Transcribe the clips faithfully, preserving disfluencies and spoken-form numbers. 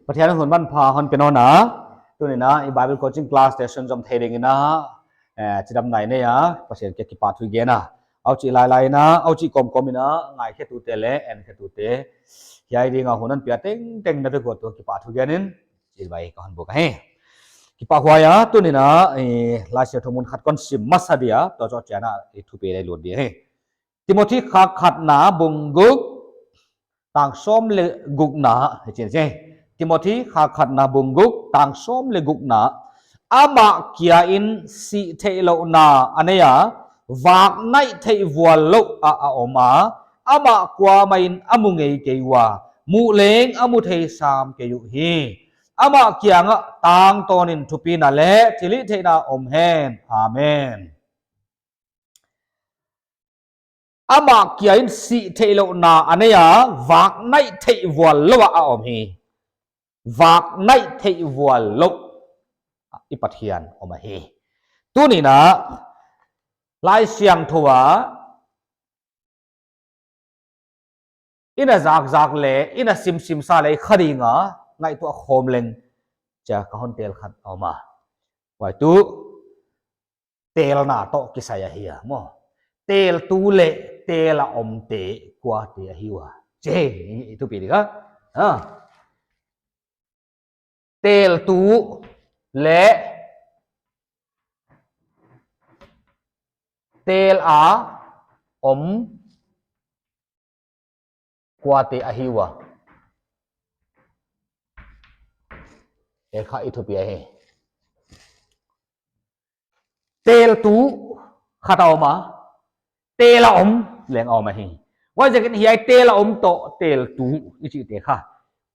Pathian hun manpha hon pe nawn a, tuni'n a i Bible coaching class te sunzom thei dingin a, eh, chidamna i nei a, Pathian kiang kipahthu i gen a. Huchi lailai in a, huchi kawmkawm in a, ngaikhetute leh enkhetute, hiai ding a hun hon pia tengteng na vek uh tuh kipahthu gen in, chibai ka hon buk ahi. Kipahhuai a, tuni'n a, eh, Laisiangthou mun khat kon sim masa dia, tua zoh chiangin a, i thupi leh lut ding ahi. Timothi khatna bung guk, tang sawm leh gukna, hichi'n chi. Timothi khatna bung guk, tang sawm leh gukna. Amah kia in sihtheihlouhna a nei a, vaknaih theih vual louh a a om a, amah kuamah in a mu ngei kei ua, muh leng a mu thei sam kei uhi. Amah kiangah tangtawn in thupina leh thilhihtheihna om hen. Amen. Amah kia in sihtheihlouhna a nei a, vaknaih theih vual louh a a om hi. Vaknaih theih vual louh i Pathian om ahi. Tuni'n a, Laisiangthou a, i na zakzak leh, i na simsim sa leh, kha ding a, ngaihtuah khawm leng, chia ka hon tel khat a om a. Huai tuh, telna toh kisai ahi a, maw. Teltu leh tel a omte kuate ahi ua. Chi, i thupi ding a. Ha. Teltu leh tel a om kuate ahi ua. Te kha i thupi ahi. Teltu khat a om a, tel a om leng a om ahi. Huaiziakin hiai tel a om toh teltu i chihte kha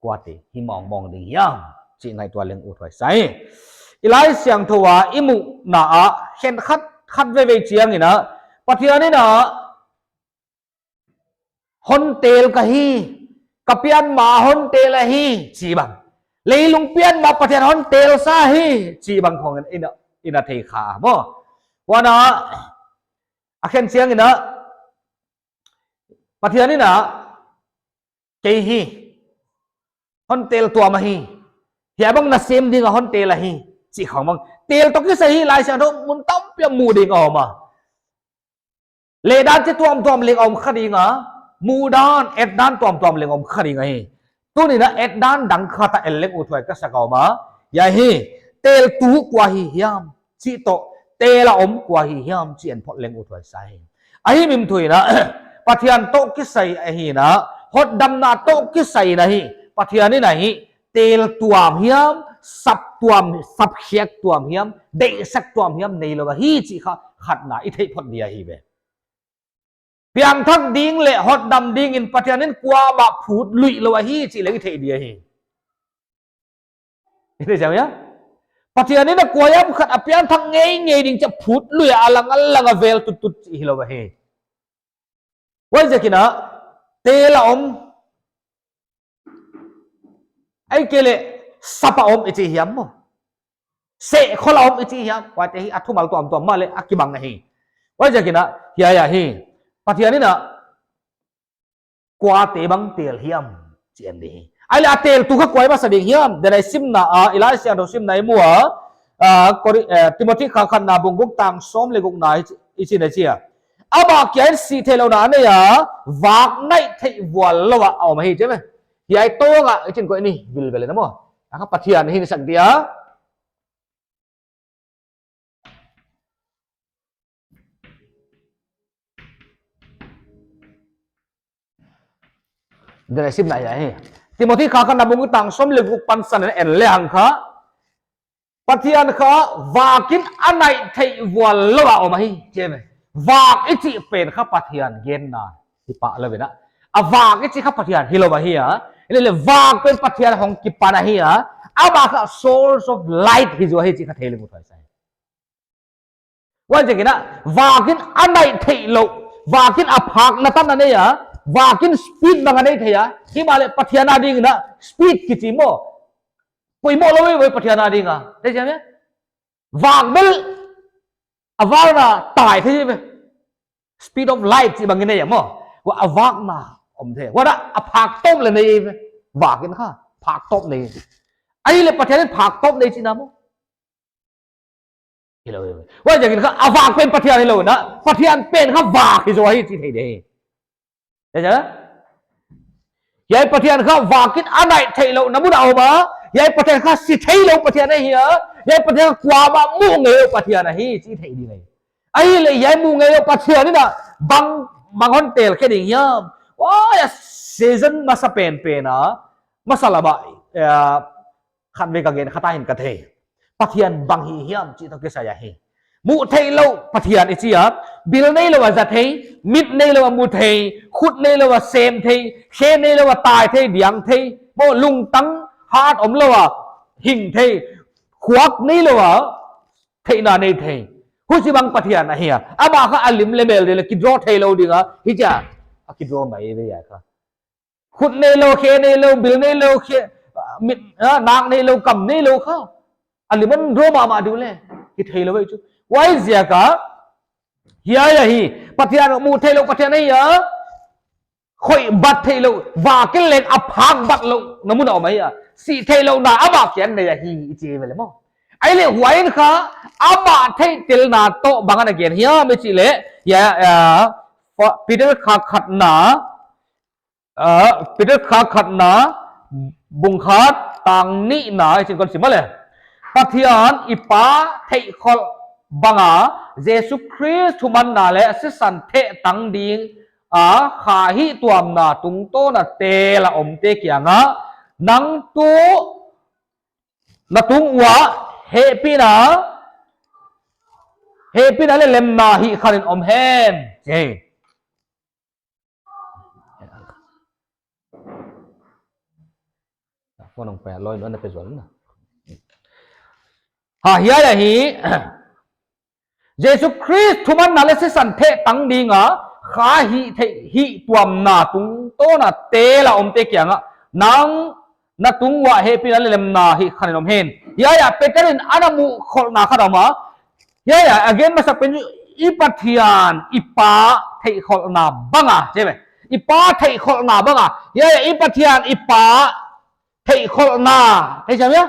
kuate hi mawngmawng ding hiam chih ngaihtuah leng uthuai sa hi. I Laisiangthou a i muhna ah khenkhat khat veivei chiangin a, Pathian in a hon tel ka hi, ka pian ma hon tel ahi, chih bang. Leilung pian ma Pathian hon tel sa hi, chih bang khong in a, in a thei kha maw. Huan a, a khen chiangin a, Pathian in a, kei hi, hon tel tuam ahi, hiai bang na sem ding a hon tel ahi, chih khong bang. Tel toh kisai hi Laisiangthou mun tampi a mu ding a om a. Lehdan chi tuamtuam leng om kha ding a, muhdan, etdan tuamtuam leng om kha ding ahi. Tuni'n a etdan dang khat a en leng uthuai ka sa ka om a. Hiai hi, teltu kua hi hiam, chih toh, tel a om kua hi hiam, chih en phot leng uthuai sa hi. Ahi minthuin a, Pathian toh kisai ahi in a, hotdamna toh kisai in a hi, Pathian in a hi, tel tuam hiam, sap tuam, sapkhiak tuam hiam, deihsak tuam hiam, neilou ahi chih kha, khatna i theih phot ding ahi ve. Piangthak ding leh hotdam dingin Pathian in kuamah phut luih lou ahi chih leng i theih ding ahi. I theih chiang hia? Pathian in a kua hiam khat a piangthak ngeingei ding chia phut luih a lang a lang a vel tuttut chih hilou ahi. Huaiziakin a, tel a om, ahihkeileh sap a om i chi hiam maw. Sehkhol a om i chi hiam, huaite hi a thumal tuamtuam mahleh a kibang ahi. Huaiziakin a, hiai a hi, Pathian in a, kuate bang tel hiam, chih en ding hi. Ahihleh a teltu kha kua hi masa ding hiam, denai simna a, i Laisiangthou simna i mu a, a, Kori-, eh, Timothi khatna bung guk tang sawm leh gukna i chi, i chi na chia. Amah kia in sihtheihlouhna a nei a, vaknaih theih vual lou a a om ahi chi ve. Hiai toh nga i chin ko ini, vilvel in a maw. A kha Pathian hi ni sak dia. Denai simna hiai hi. Timothi khatna bung guk tang sawm leh guk pansan en lehang kha, Pathian kha vakin a naih theih vual lou a om ahi, chi ve. Vak i chih pen kha Pathian genna hi pah lou ve na. A vak i chih kha Pathian hilou ahi a. Ahihleh vak pen Pathian hong kipan ahi a. Amah kha source of light hi zaw hi chih kha thei leng uthuai sa hi. Huaiziakin a, vakin a naih theih lou, vakin a phakna tan a nei a, vakin speed bang a nei thei a, himahleh Pathian a dingin a, speed kichi maw. Poimoh lou ve Pathian a ding a. Thei chiang hia? Vak bel, a vakna tai thei ve. Speed of light chih bang i nei a maw. Huan a vakna om thei. Huan a phak tom leh nei ve. Vak in kha phak tawp nei. Ahihleh Pathian in phak tawp nei chihna maw? Hilou e. Huaiziakin kha a vak pen Pathian hilou na, Pathian pen kha vak hi zaw hi chi thei di. Hiai Pathian kha vak in a naih theihlouhna mun a om a. Hiai Pathian kha si theilou Pathian ahi a. Hiai Pathian kha kuamah muh ngeilouh Pathian ahi chi thei di nei. Ahihleh hiai muh ngeilouh Pathian in a bang, bang hon tel khe ding hiam? Huai a season masa penpen a, masa lam ah, eh, khatvei ka gen khat a hin ka thei. Pathian bang hi hiam chih toh kisai ahi. Muh theihlouh Pathian i chi a, bil neilou a za thei, mit neilou a mu thei, khut neilou a sem thei, khe neilou a tai thei, diang thei, maw lungtang hat omlou a hing thei, khuak neilou a theihna nei thei. Huchibang Pathian ahi a. Amah kha a lim leh mel ding leh kidraw theilou ding a, hichia a kidraw mai ve a kha. Khut neilou, khe neilou, bil neilou, khe, mit, ah, nak neilou, kam neilou kha. A lim a draw mahmah ding leh kitheilou ve chu. Huaiziak a, hiai ahi, Pathian muh theihlouh Pathian ahi a. Khoih bat theihlouh, vak in leng a phak batlouhna mun a om ahi a. Si theihlouhna amah kiang nei ahi i chi ve leh maw? Ahihleh huai in kha amah theihtelna toh bang ana gen hiam i chih leh, hiai, ah, Peter kha khatna, ah, Peter kha khatna, bung khat tang nihna i chin kon sim leh. Pathian i Pa theihkholh banga Jesu Khrist thumanna leh sisan theh tang ding a kha hihtuamna tungtawn a tel a omte kiangah, nang tuh na tung uah hehpihna, hehpihna leh lemna hih khan in om hen. Che. Phone hong pe lou in ana pe zual na. Ha, hiai ahi. Jesu Khrist thumanna leh sisan theh tang ding a kha hih theih, hihtuamna tungtawn a tel a omte kiangah, nang na tung uah hehpihna leh lemna hih khan in om hen. Hiai ah Peter in ana muh kholhna khat a om a. Hiai ah a gen masak pen i Pathian i Pa theihkholhna banga, chi ve. I Pa theihkholhna banga. Hiai ah i Pathian i Pa theihkholhna. Thei chiam hia?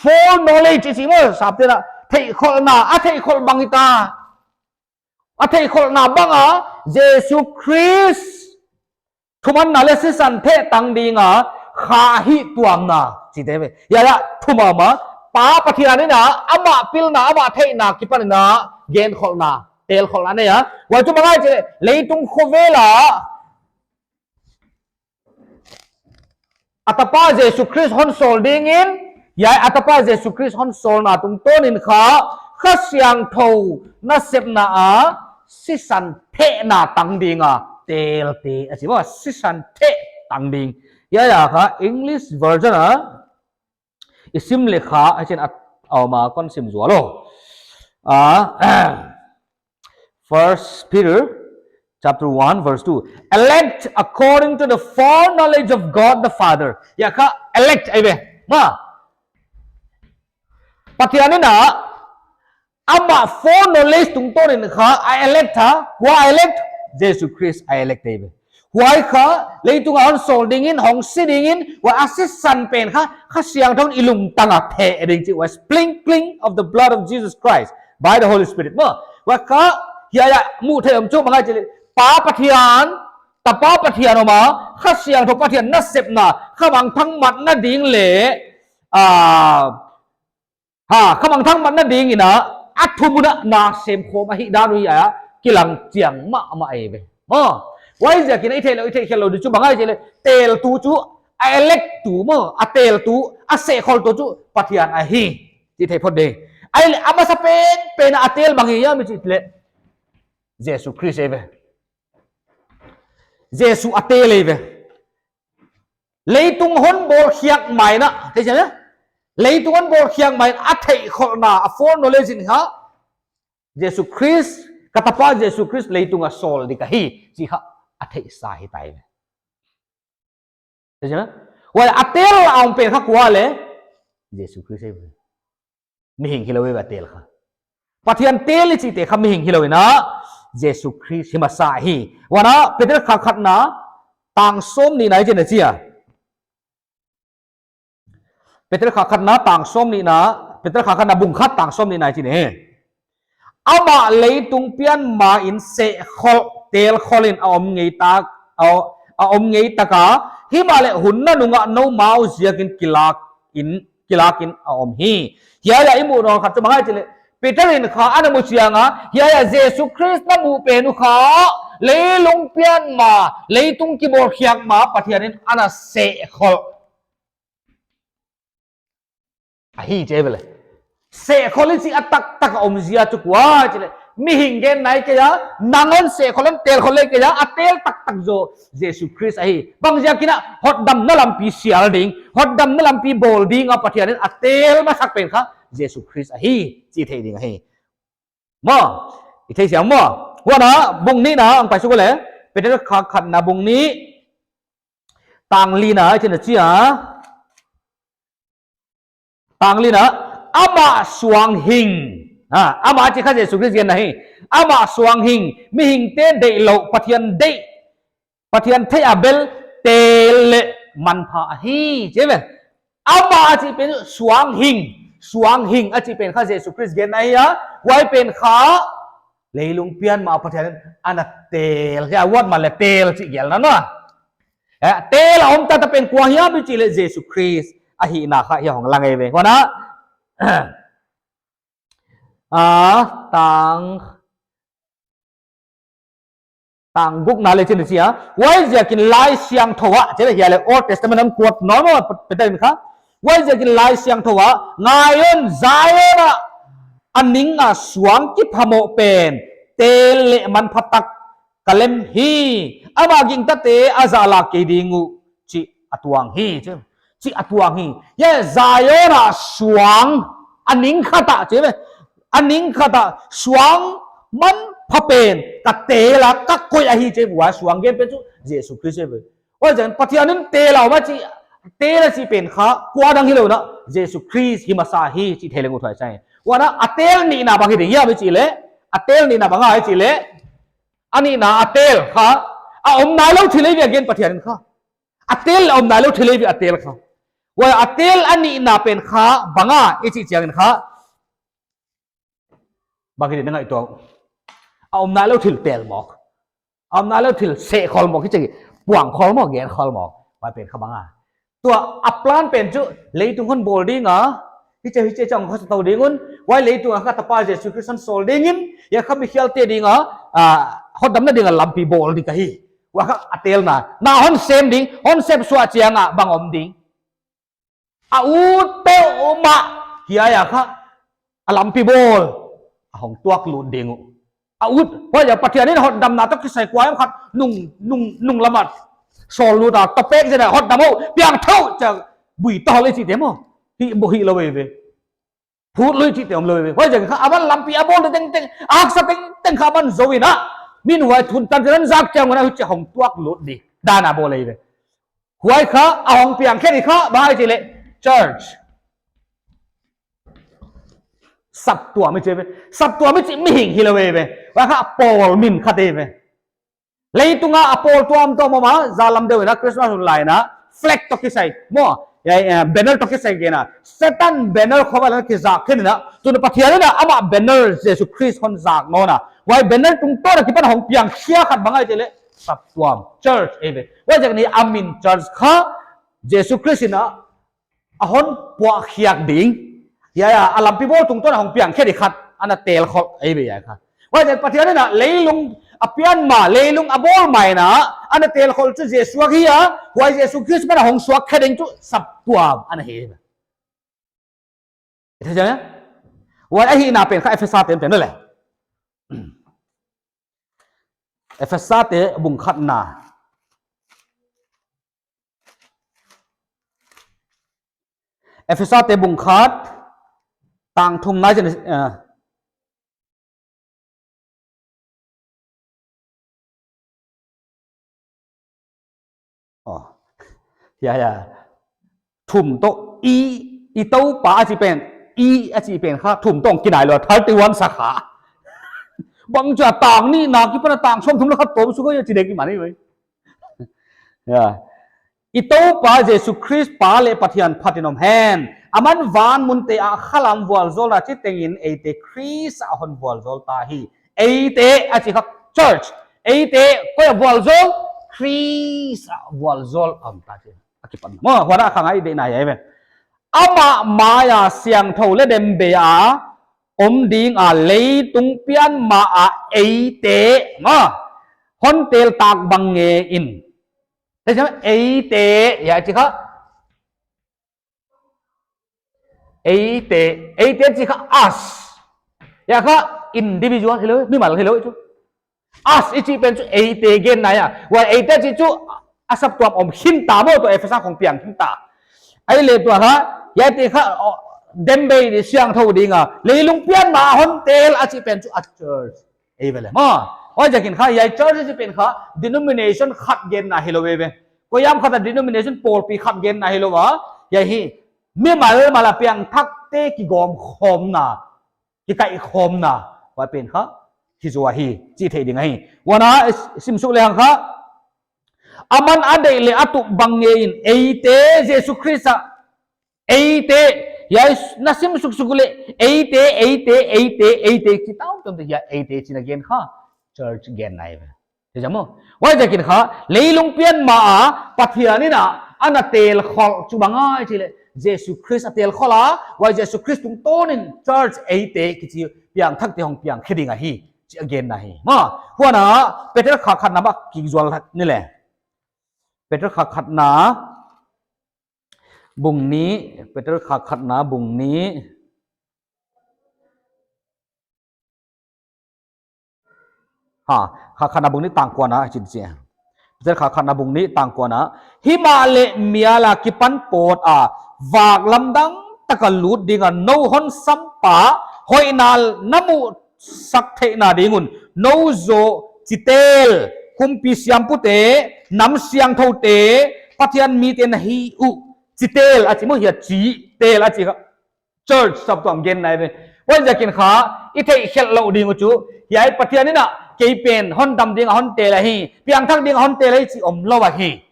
Foreknowledge i chi maw, sapte na. Theihkholhna, a theihkholh bang hita. A theihkholhna banga Jesu Khrist thumanna leh sisan theh tang ding a kha hihtuamna chihte ve. Hiai ah thu mahmah, Pa Pathian in a amah pilna, amah theihna kipan in a genkholhna, telkholhna nei a. Huai chu bang ahia chih leh, leitung khovel ah a Tapa Jesu Khrist hon sawl dingin, hiai a Tapa Jesu Khrist hon sawlna tungtawn in kha, Kha Siangthou nasepna a sisan thehna tang ding a telte, a chi maw, sisan theh tang ding. Hiai ah kha English version a i sim leh kha, a chin a, a om a kon sim zual lou. Ah, First Peter chapter one verse two. Elect according to the foreknowledge of God the Father. Hiai kha elect ahi ve. Maw. Pathian in a amah foreknowledge tungtawn in kha a elect a, kua a elect? Jesu Khrist a elect ahi ve. Huai kha, leitung a hon sawl dingin, hong si dingin, huai a sisan pen kha, Kha Siangthou in i lungtang a theh ding chih, huai sprinkling of the blood of Jesus Christ by the Holy Spirit. Maw, huai kha, hiai ah muh theih om chu bang ahia chih leh, Pa Pathian, Tapa Pathian om a, Kha Siangthou Pathian nasepna, kha mangthang matna ding leh, ah, Ha, kha mangthang matna dingin a, a thumun a na sem khawm ahihdan uh hiai ah kilang chiang mahmah ahi ve. Maw, huaiziakin i theih lou, i theih khelh lou ding chu bang ahia chih leh, teltu chu, a elect tu maw, a teltu, a sehkholhtu chu Pathian ahi. Chih theih phot ding. Ahihleh a masa penpen a tel bang hi hiam i chih leh, Jesu Khrist ahi ve. Jesu a tel ahi ve. Leitung hon bawl khiak mai in a, thei chiam hia? Leitung hon bawl khiak mai in a theihkholhna, a foreknowledge in kha, Jesu Khrist, ka Tapa Jesu Khrist leitung a sawl ding ka hi, chih kha a theihsa hita ahi ve. Thei chiam hia? Huai a tel a om pen kha kua leh? Jesu Khrist ahi ve. Mihing hilou ve a tel kha. Pathian tel i chihte kha mihing hilou in a, Jesu Khrist hi masa hi. Huan a Peter kha khatna, tang sawmnihna i chin a chi a. Peter kha khatna tang sawmnihna, Peter kha khatna bung khat tang sawmnihna i chih ni. Amah leitung pian ma in sehkhol, telkhol in a om ngei tak, a, a om ngei tak a, himahleh hun nanung ah noumau ziakin kilak in, kilak in a om hi. Hiai ah i muh nawn khat chu bang ahia chih leh, Peter in kha ana mu chiang a, hiai ah Jesu Khrist na muh pen uh kha, leilung pian ma, leitung kibawlkhiak ma, Pathian in ana sehkhol ahi chi ve leh. Sehkhol i chih a taktak a omzia chu kua chih leh, mihing genna ahi kei a, nang hon sehkhol hon telkhol ahi kei a, a tel taktak zaw Jesu Khrist ahi. Bang ziakin a, hotdamna lampi sial ding, hotdamna lampi bawl ding a Pathian in a tel masak pen kha Jesu Khrist ahi chih theih ding ahi. Maw, i thei siam maw. Huan a, bung nihna, ang pai suk leh, Peter kha khatna bung nih, tang lina, i chih ni chia. Tang lina, amah suang hing. Ha, amah chih kha Jesu Khrist genna hi. Amah suang hing, mihingte deihlouh, Pathian deih, Pathian theih a bel tel leh manpha ahi, chi ve. Amah a chih pen suang hing, suang hing a chih pen kha Jesu Khrist genna hi a, huai pen kha leilung pian ma Pathian in ana tel, hiai word mah leh tel chih gelna na. Eh, tel a om taktak pen kua hiam i chih leh Jesu Khrist ahihna kha hiai hong lang ei ve. Huan a, a, tang, tang gukna leh i chih ni chia. Huaiziakin Laisiangthou ah, chi ve hiai leh Old Testament ah quote nawn maw Peter in kha. Huaiziakin Laisiangthou ah, ngai un Zion ah, a ning a suang kiphamoh pen, tel leh manpha tak ka lem hi, amah gingtate a zah lak kei ding uh, chih a tuang hi, chi, chih a tuang hi. Hiai Zion ah suang, a ning khat ah, chi ve, a ning khat ah suang manpha pen ka tel a ka koih ahi, chi ve, huai suang gen pen chu Jesu Khrist ve. Huaiziakin Pathian in tel a om a chih, tel a chih pen kha kua dang hilou in a, Jesu Khrist hi masa hi chih thei leng ut huai sa hi. Huan a, a tel nihna bang hi ding hiam i chih leh, a tel nihna bang ahia i chih leh, a nihna a tel kha, a om nailou thil ahi ve a gen Pathian in kha. A tel a om nailou thil ahi ve a tel kha. Huan a tel a nihna pen kha bang a i chih chiangin kha, bang hi ding na ngaihtuah uh. A om nailou thil tel mawk. A om nailou thil sehkhol mawk, hichi puangkhol mawk, genkhol mawk. Huai pen kha bang a. Tua a plan pen chu leitung hon bawl ding a, hichi, hichi chang kha tou ding un, huai leitung a kha tapa Jesu Khrist hon sawl ding in, hiai kha mikhialte ding a, a, hotdamna ding a lampi bawl ding ahi. Huai kha a telna. Na hon sem ding, hon sem suah chiang a bang om ding. A ut peuhmah hiai a kha a lampi bawl a hong tuak lut ding uh. A ut, huai a Pathian in hotdamna toh kisai kuahiam khat nung, nung, nung lam ah sawl lut a, topek zen a hotdam uh, piangthak uh chia bui tawh leh chihte maw. Hi, bou hilou ve ve. Phut lui chihte omlou ve. Huaiziakin kha aman lampi a bawl tengteng, a haksa tengteng kha aman zou in a, min huai thun tan tan zak chiang un a huchi hong tuak lut di dan a bawl ei ve. Huai kha a hong piang khe di kha bang ahia i chih leh church. Saptuam i chih ve. Saptuam i chih mihing hilou ve ve. Huai kha a pawl min khat ei ve. Leitung a a pawl tuamtuam om a, zan lam deuh in a Christmas hun lai in a, flag toh kisai, maw, hiai, eh, banner toh kisai gen a. Satan banner khong a leng kizak khin in a, tun Pathian in a amah banner Jesu Khrist hon zak nawn a. Huai banner tungtawn a kipan hong piang khia khat bang ahia i chih leh, saptuam, church, ei ve. Huaiziakin a min church kha, Jesu Khrist in a a hon puahkhiak ding. Hiai a, a lampi bawl tungtawn a hong piang khe di khat, ana telkhol ei ve hiai kha. Huaiziakin Pathian in a leilung a pian ma, leilung a bawl ma in a, ana telkhol chu Jesu ahi a, huai Jesu Khrist mah in a hong suak khe ding chu saptuam ana hi. I thei chiang a? Huai ahihna pen kha Efesa te'n pen leh. Efesa te bung khatna. Efesa te bung khat, tang thumna i chih, eh. Oh. Ya, ya. Thum toh i, i Toupa a chih pen, i a chih pen kha, thum toh kinai lou, thirty-one sa kha. Bang chia tang nihna akipan a tang sawmthum leh khat tawm suk a chih dek i mani wei. Ya. I Toupa Jesu Khrist Pa leh Pathian phatin om hen. Aman van munte ah khalam vualzawlna chitengin eite Khrist ah hon vualzawl ta hi. Eite a chih kha church. Eite koi a vualzawl? Khrist ah vualzawl a om ta chih. A kipan. Maw, huan a kha ngai deihna hi ve. Amah maia siangthou leh dembei a om ding a, leitung pian ma a eite, maw, hon tel tak bang ngein. Te cham eite, ya chih kha. Eite, eite chih kha us. Ya kha individual hilou, mimal hilou chu. Us i chih pen chu eite genna ahi. Huai eite chih chu a saptuam om khin ta maw, tua Ephesa khong piang khin ta. Ahihleh tua kha, hiaite kha, oh, dembei di siangthou ding a, leilung pian ma hon tel a chih pen chu a church. Ei ve le maw. Huaiziakin kha, hiai church i chih pen kha, denomination khat genna hilou ve ve. Koiham khat a denomination pawlpi khat genna hilou a. Hiai hi, mimal mal a piangthakte kigawmkhawmna, kikaihkhawmna, huai pen kha, hi zaw ahi, chih theih ding ahi. Huan a, sim suk lehang kha, aman a deih leh a tuh bang ngeiin, eite, Jesu Khrist ah, eite, hiai na sim suksuk leh, eite, eite, eite, eite, chi tawmtawm te hiai eite chihna gen kha, church genna ahi ve. Te cham maw. Huaiziakin kha, leilung pian ma a, Pathian in a, ana telkholh chu bang ahia chih leh, Jesu Khrist a telkholh a, huai Jesu Khrist tungtawnin church eite kichi piangthakte hong piang khe ding ahi, chih a genna ahi. Maw, huan a, Peter kha khatna bang kik zual ni le. Peter kha khatna bung nih, Peter kha khatna bung nih. Ha, kha khatna bung nih tang kuana, chin chi. Peter kha khatna bung nih tang kuana. Himahleh mial a kipan pawt a, vak lamdang taka lut ding a nou hon sampa, hoihna na musak theihna ding un, nou zaw chitel, kumpi siampute, nam siangthoute, Pathian mite na hi uh, chitel, a chih maw hiai chitel, a chih kha. Church saptuam genna ahi ve. Huaiziakin kha, i theih khelh louh ding uh chu, hiai Pathian in a, kei pen, hon dam ding a hon tel ahi, piangthak ding a hon tel ahi chih omlou ahi.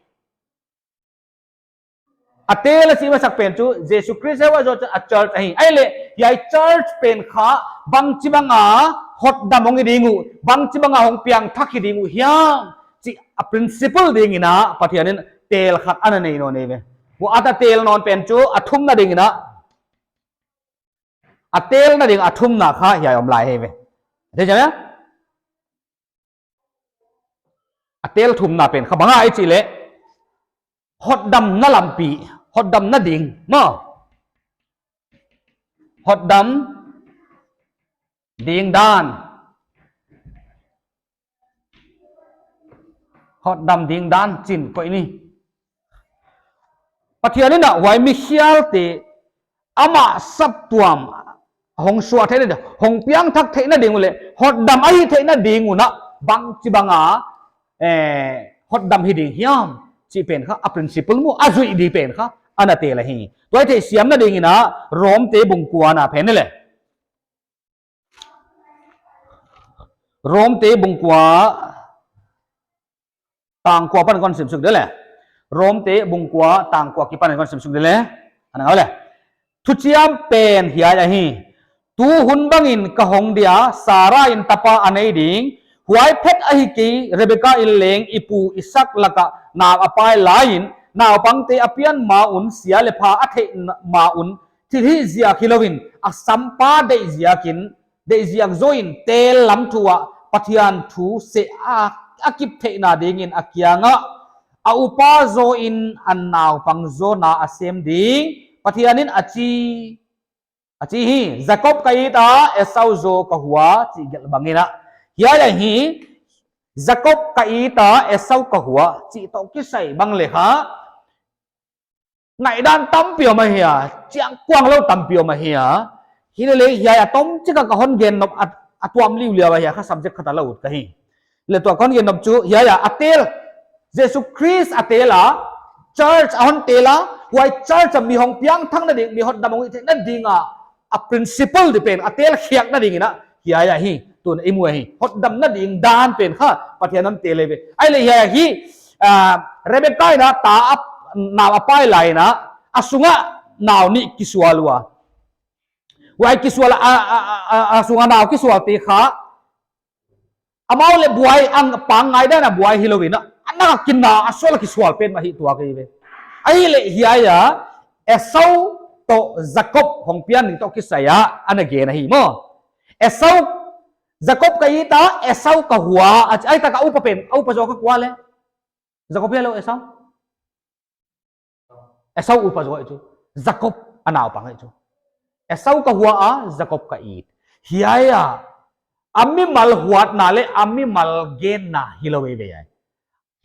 A tel a chih masak pen chu, Jesu Khrist huai zaw chu a church ahi. Ahihleh, hiai church pen kha, bangchibang a, hotdam hong hi ding uh, bangchibang a hong piangthak hi ding uh hiam, chih a principle dingin a, Pathian in tel khat ana nei nawn ahi ve. Huan a tel nawn pen chu, a thumna dingin a, a telna ding a thumna kha hiai om lai ahi ve. Thei cham hia? A tel thumna pen kha bang ahia i chih leh. Hotdamna lampi, hotdamna ding, maw. Hotdam ding dan. Hotdam ding dan chin koih ni. Pathian in a huai mikhialte amah saptuam hong suah theihna ding, hong piangthak theihna ding uh leh, hotdam a hih theihna ding un a bangchibang a, eh, hotdam hi ding hiam, chih pen kha, a principle maw, a zuih di pen kha, ana tel ahi. Tua i theihsiamna dingin a, Rom te bung kuana pen ni le. Rom te bung kua tang kua pan kon sim suk di le. Rom te bung kua tang kua kipan kon sim suk di le. Ana ngau le. Thuchiam pen hiai ahi. Tu hun bangin ka hong dia, Sara in tapa a nei ding. Huai phet ahi kei, Rebeka in leng i pu Isak laka nau a pai laiin, naupangte a pian ma un sia leh pha a theih ma un, thilhih ziak hilouin, a sampa deih ziakin, deih ziak zawin tel lam thu ah Pathian thu seh a, a kip theihna dingin a kiangah, a upa zawin a naupang zawna a sem ding, Pathian in a chi, a chi hi, Jakob ka it a, Esau zaw ka hua, chih gelh bangin a. Hiai ahi, Jakob ka it a, Esau ka hua, chih toh kisai bang leh kha, ngaihdan tampi om ahi a, chiang kuang lou tampi om ahi a. Hilele hiai a tomchik a ka hon gen nop a, a tuam liuliau ahi a, kha subject khat a la ut ka hi. Le tua ka hon gen nop chu, hiai a, a tel. Jesu Khrist a tel a, church a hon tel a, huai church a mi hong piangthakna ding, mi hotdam hong hih theihna ding a, a principle di pen, a tel khiakna dingin a, hiai ahi, tun i mu ahi. Hotdamna ding dan pen kha, Pathian hon tel ahi ve. Ahihleh hiai ahi, ah, Rebeka in a ta a, nau a pai laiin a, a sunga, nau nih kisual ua. Huai kisual a, a, a, a, a sunga nau kisualte kha, amau leh buai a pang ngai dan a buai hilou in a, a na kina a sual a kisual pen mah hi tuak ahi ve. Ahihleh hiai a Esau toh Jakob hong pian ding toh kisai a ana gen ahi maw. Esau, Jakob ka it a, Esau ka hua, a, ahi tak a upa pen, a upa zaw kha kua leh? Jakob hilou, Esau? Esau upa zaw chu. Jakob a naupang chu. Esau ka hua a, Jakob ka it. Hiai a, a mimal huatna leh a mimal genna hilou veve hiai.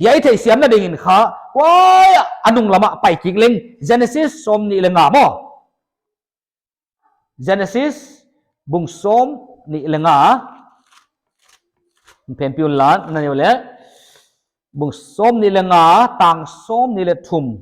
Hiai theihsiamna dingin kha, huai a nung lam a pai kik leng, Genesis sawmnih leh nga maw. Genesis bung sawmnih leh nga. Pen piun lan, na neu leh. Bung sawmnih leh nga, tang sawmnih leh thum.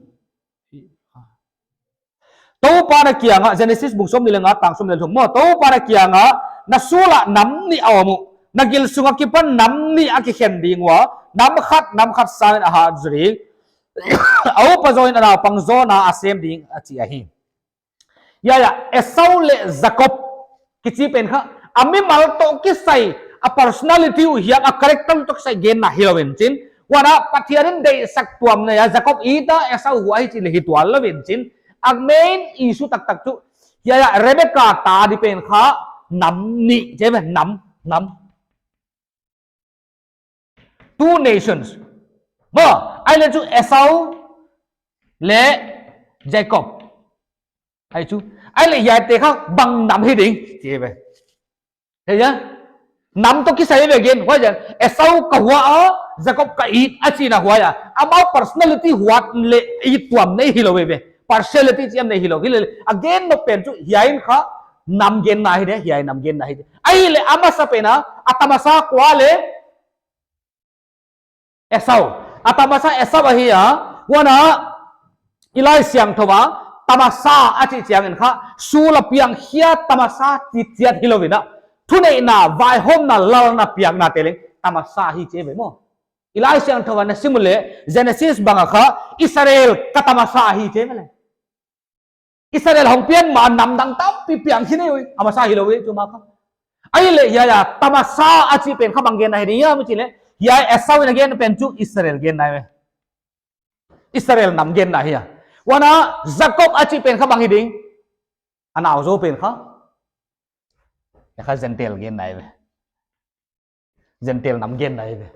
Toupa'n a kiang a, Genesis bung sawmnih leh nga, tang sawmnih leh thum maw. Toupa'n a kiang a, na sul ah nam nih a om uh. Na gil sung akipan nam nih a kikhen ding ua, nam khat, nam khat sangin a hat zaw ding. A upa zaw in a naupang zawna a sem ding a chi ahi. Hiai a, Esau leh Jakob kichi pen kha, a mimal toh kisai, a personality uh hiam, a character toh kisai genna hilou in chin. Huan a Pathian in deihsak tuamna a, Jakob it a, Esau hua hi chih leh hi tuan lou in chin. A main issue taktak chu, hiai a Rebecca ta di pen kha, nam nih, chi ve, nam, nam. Two nations. Maw, ahihleh chu Esau leh Jakob. Ahi chu. Ahihleh hiaite kha bang nam hi ding. Chi ve. Hei ya? Nam toh kisai ve gen. Huai a, Esau ka hua a, Jakob ka it a chihna huai a. Amau personality huat leh it tuam nei hilou veve. Partiality chiam nei hilou. Hilele, a gen nop pen chu hiai in kha nam genna hi de, hiai nam genna hi de. Ahihleh a masa pen a, a tamasa kua leh? Esau. A tamasa Esau ahi a, huan a i Laisiangthou a, tamasa a chih chiangin kha, sul a piang khia tamasa chih chiat hilou in a, thuneihna, vaihawmna, lalna piakna te leng, tamasa hi chi ve maw. I Laisiangthou a na sim uleh, Genesis bang a kha, Israel ka tamasa hi chi ve leh. Israel hong pian ma nam dang tampi piang hi nei ui. A masa hilou e chu ma kha. Ahihleh hiai a tamasa a chih pen kha bang genna hi ding hiam chih leh. Hiai Esau in a gen pen chu Israel genna hi ve. Israel nam genna hi a. Huan a Jakob a chih pen kha bang hi ding. A nau zaw pen kha. Hiai kha Gentile genna hi ve. Gentile nam genna hi ve.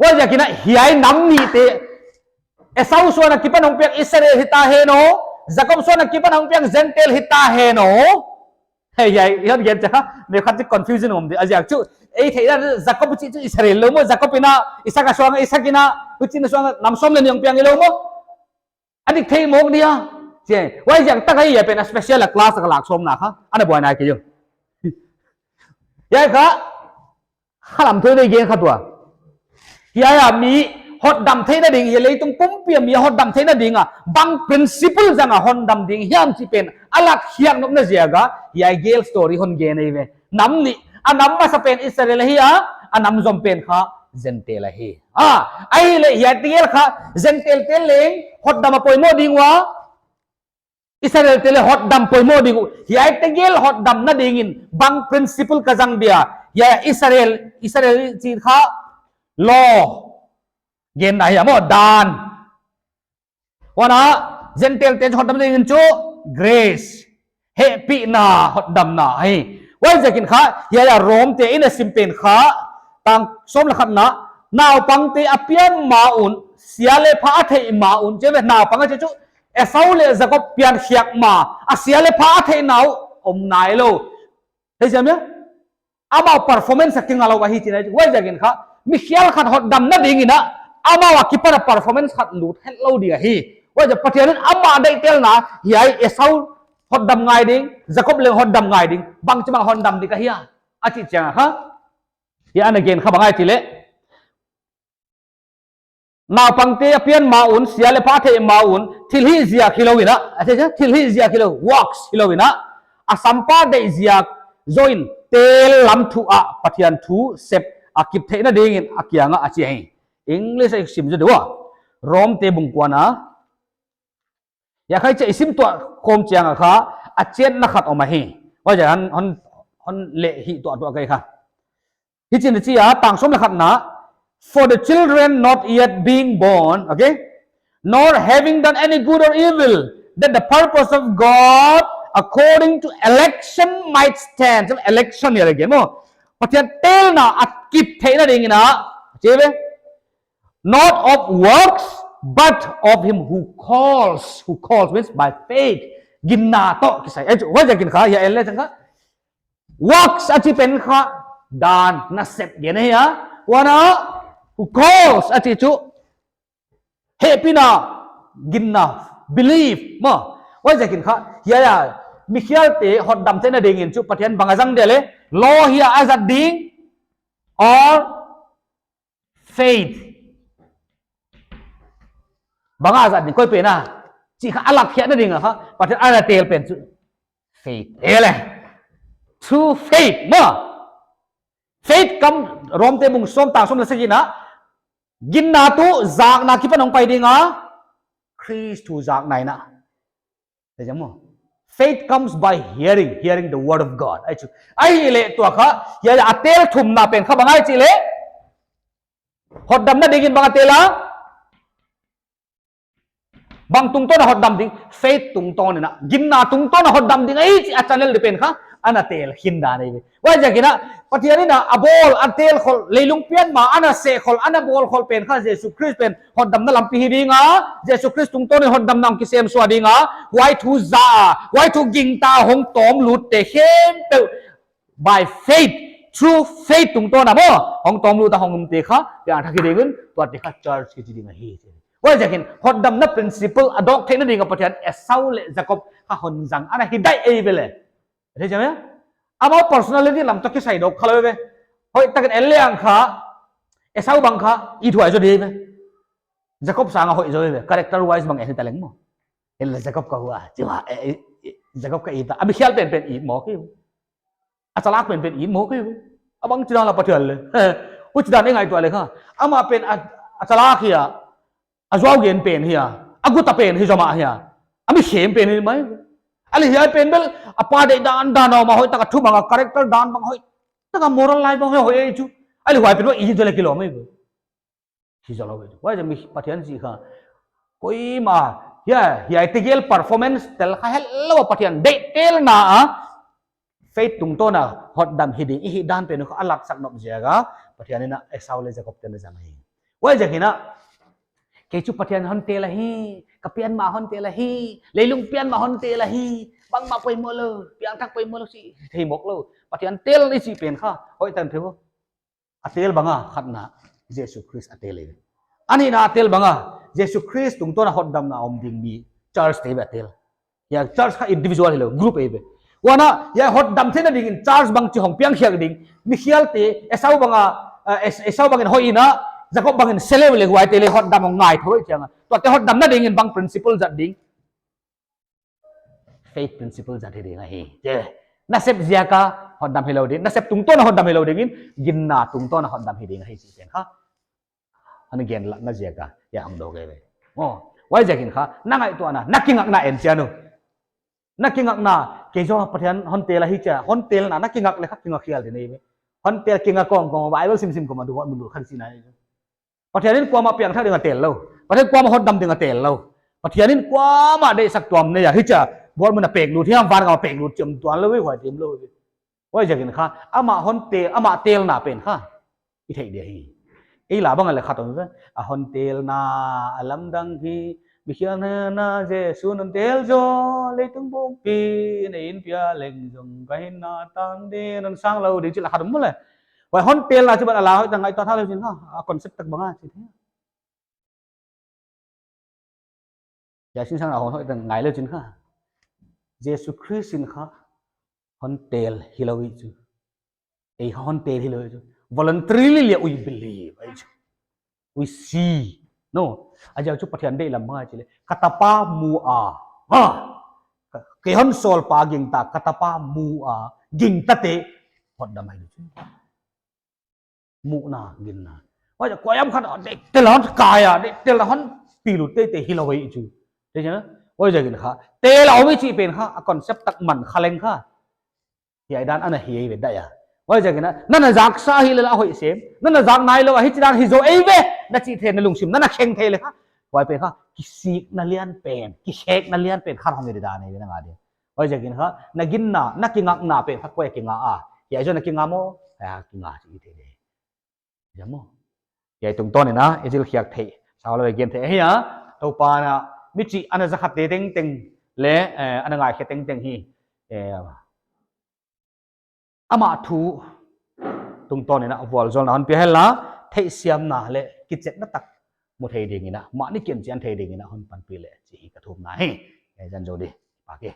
Huaiziakin a hiai nam nihte, Esau suan akipan hong piang Israel hita hen aw, Jakob suan akipan hong piang Gentile hita hen aw. Hei, hiai, hiai hon gen chiang a, mi khat chih confusion om di, a ziak chu, ei theihna Jakob chih chu Israel lou maw, Jakob in a, Isak a suang, Isak in a, huchi'n a suang, nam sawm leh nih hong piang hilou maw. A dik thei mawk dia. Chi, huaiziak tak a hiai pen a special a class a ka lak sawmna kha. Ana buaina kei uh. Hiai kha, khalam thei dei gen kha tua. Hiai a mi hotdam theihna ding, hiai leitung pumpi a mi hotdam theihna ding a. Bang principle zang a hotdam ding hiam chih pen. A lat hiak nopna ziak a, hiai gel story hon gen ei ve. Nam nih, a nam masa pen Israel ahi a, a nam zom pen kha Gentile ahi. A, ahihleh hiai tegel kha Gentile te leng hotdam a poimoh ding ua, Israel te leng hotdam poimoh ding uh. Hiai tegel hotdamna dingin bang principle ka zang dia. Hiai Israel, Israel chih kha law. Genna hi a maw dan. Huan a, Gentile te hotdam dingin chu grace. Hehpihna hotdamna hi. Huaiziakin kha, hiai a Rom te in a sim pen kha, tang sawm leh khatna, naupangte a pian ma un, sia leh pha a theih ma un, chi ve naupang a chih chu, Esau leh Jakob pian khiak ma, a sia leh pha a theihna uh, om nailou. Hei ziak mia? Amau performance a kinga lou ahi chihna. Huaiziakin kha, mi khial khat hotdamna dingin a, amau akipan a performance khat lut hetlou di ahi. Huaiziak Pathian in ama deihtelna, hiai Esau hotdam ngai ding, Jakob leng hotdam ngai ding, bangchibang hotdam di ka hia. A chih chiang a kha. Hiai ana gen kha bang ahia chih leh. Naupangte a pian ma un, sia leh pha a theih ma un, thilhih ziak hilou in a, a chih, thilhih ziak hilou, works hilou in a, a sampa deih ziak zaw in, tel lam thu ah, Pathian thu sep a kip theihna dingin a kiang a a chi hi. English a sim zaw di ua. Rom te bung kuana. Hiai kha i sim tuah khawm chiang a kha, a chiatna khat om ahi. Huaiziak hon, hon, hon leh hih tuahtuah ka hi kha. Hichi'n chi a, tang sawm leh khatna, "For the children not yet being born," okay, "nor having done any good or evil, that the purpose of God according to election might stand." Election hiai again, maw. Pathian telna a kip theihna dingin a, chi ve. "Not of works, but of him who calls." Who calls means by faith. Ginna toh kisai. Eh, huaiziakin kha, hiai en leh chang kha. Works a chi pen kha, dan, nasep gen ahi a. Huan a, who calls a chi chu, hehpihna, ginna, believe, maw. Huaiziakin kha, hiai a, mikhialte hotdam theihna dingin chu, Pathian bang a zang dia leh, law hia a zat ding, or faith. Bang a zat ding, koi pen a, chih kha a lakkhiakna ding a kha, Pathian ana tel pen chu. Faith. E leh. Through faith, maw. Faith comes, Rom te bung sawm tang sawm leh sagihna. Ginna tuh zakna akipan hong pai ding a. Khrist thu zakna in a. Te jam maw. Faith comes by hearing, hearing the word of God. Ahi chu. Ahihleh tua kha, hiai a tel thumna pen kha bang ahia chih leh. Hotdamna dingin bang a tel a. Bang tungtawn a hotdam ding, faith tungtawn in a. Ginna tungtawn a hotdam ding ahi chih a channel di pen kha, ana tel khin dan ahi ve. Huaiziakin a, Pathian in a, a bawl, a tel khol, leilung pian mah, ana seh khol, ana bawl khol pen kha, Jesu Khrist pen, hotdamna lampi hi ding a, Jesu Khrist tungtawn in hotdamna hong kisem suak ding a, huai thu za, huai thu gingta hong tawm lut te khempeuh, by faith, through faith tungtawn a maw, hong tawm lut a hong um te kha, piangthak hi ding un, tuate kha church kichi ding ahi. Huaiziakin, hotdamna principle a dawk theihna ding a Pathian, Esau leh Jakob kha hon zang, ana hi daih ahi ve leh. Thei chiang maw? Amau personality lam toh kisai dawk kha lou ve. Hoihtakin en leng kha, Esau bang kha, it huai zaw di ve. Jakob sang a hoih zaw ve. Character wise bang en hi ta leng maw. En leh Jakob ka hua. Chi hua, eh, eh, eh, Jakob ka it ta. A mikhial penpen it maw ki. A chalak penpen it maw ki. A bang chidan la Pathian leh. Huchidan i ngaihtuah leh kha. Amah pen a, a chalak hia. A zuau gen pen hia, a guta pen hi zaw mah hia, a mi khem pen hi mai. A leh hiai pen bel, a pa deih dan dan a om a hoihtak a thu bang a character dan bang hoihtak a moral life bang hoih chu. A leh huai pen bel i hi zaw leh kilawm mai. Hi zaw lou. Huai chu mi Pathian chih kha. Koimah, hiai, hiai tegel performance tel kha het lou a Pathian deihtelna a. Faith tungtawn a hotdam hi ding, i hih dan pen kha a laksak nop ziak a, Pathian in a Esau leh Jakob te'n a zang hi. Huaiziakin a, kei chu Pathian hon tel ahi, ka pian mah hon tel ahi, leilung pian mah hon tel ahi, bangmah poimoh lou, piangthak poimoh lou chih, thei mawk lou. Pathian tel i chih pen kha, hoihtak thei maw. A tel bang a khatna, Jesu Khrist a tel ahi ve. A nihna a tel bang a, Jesu Khrist tungtawn a hotdamna om ding mi, church te ve a tel. Hiai church kha individual hilou, group ahi ve. Huan a, hiai hotdam theihna dingin church bangchi hong piangkhiak ding. Mikhialte, Esau bang a, eh, Es-, Esau bangin hoih in a, Jakob bangin seh leh huaite leh hotdam hong ngai thou chiang a. Tuate hotdamna dingin bang principle zat ding. Faith principle zat hi ding ahi. Che. Nasep ziak a hotdam hilou ding. Nasep tungtawn a hotdam hilou dingin, ginna tungtawn a hotdam hi ding ahi chih pen kha. Ana gen lak na ziak a, hiai hong dawk ahi ve. Oh, huaiziakin kha, na ngaihtuahna, na kingakna en chian un. Na kingakna, kei zaw Pathian hon tel ahi chia, hon telna, na kingak leh kha kingak hial ding ahi ve. Hon tel kingak kawmkawm, Bible simsim kawm a du hon mun du khan si na ahi. Pathian in kuamah piangthak ding a tel lou. Pathian kuamah hotdam ding a tel lou. Pathian in kuamah deihsak tuam nei a, hichia, bual mun a pek lut, hiam van gam a pek lut, chiam tuan lou, huai tim lou. Huaiziakin kha, amah hon tel, amah telna pen kha. I theih dia hi. Ei la bang a leh khat om ve. A hon telna, a lamdang hi. Mikhial na, na, Jesu'n hon tel zaw, leitung pumpi, na in pia leng zong, ka hinna tang ding, hon sang lou ding chih la khat om leh. Huai hon telna chu bang a la hoihtak ngaihtuah thei lou chin kha. A concept tak bang a chih. Hiai sinsang a hon hoihtak ngai lou chin kha. Jesu Khrist in kha hon tel hilou hi chu. Ei kha hon tel hilou hi chu. Voluntarily leh we believe ahi chu. We see. No. A ziak chu Pathian deihlam bang a chih leh. Ka tapa mu a. Ha. Ka, kei hon sawlpa gingta, ka tapa mu a. Gingta te. Hotdam ahi chu. Muhna, ginna. Huai kuahiam khat, deihtelna hon kai a, deihtelna hon pi lut teitei hilou hi chu. Te chana, Huaiziakin kha, tel a om i chih pen kha, a concept tak man kha leng kha, hiai dan ana hi ve dai a. Huaiziakin a, na na zaksa hi leh a hoih sem, na na zak nailou a, hichi dan hi zaw eive, na chih thei, na lungsim na na kheng thei leh kha, huai pen kha kisikna lian pen, kikhekna lian pen kha hong hi dan eive na ngak ding. Huaiziakin kha, na ginna, na kingakna pen kha koi a kingak a, hiai zaw na kingak maw, hiai kingak chih thei ding. Hiai tungtawn in a i zilkhiak theih, saulou a gen theih ahi a, Toupa'n a, michih ana zakhatte tengteng leh ana ngaikhe tengteng hi, amah thu tungtawn in a vualzawlna hon pia henla, theihsiamna leh kichetna tak mu thei ding in a, mahni kichian thei ding in a hon panpih leh chih hi ka thumna hi. Zan zou di, pak e.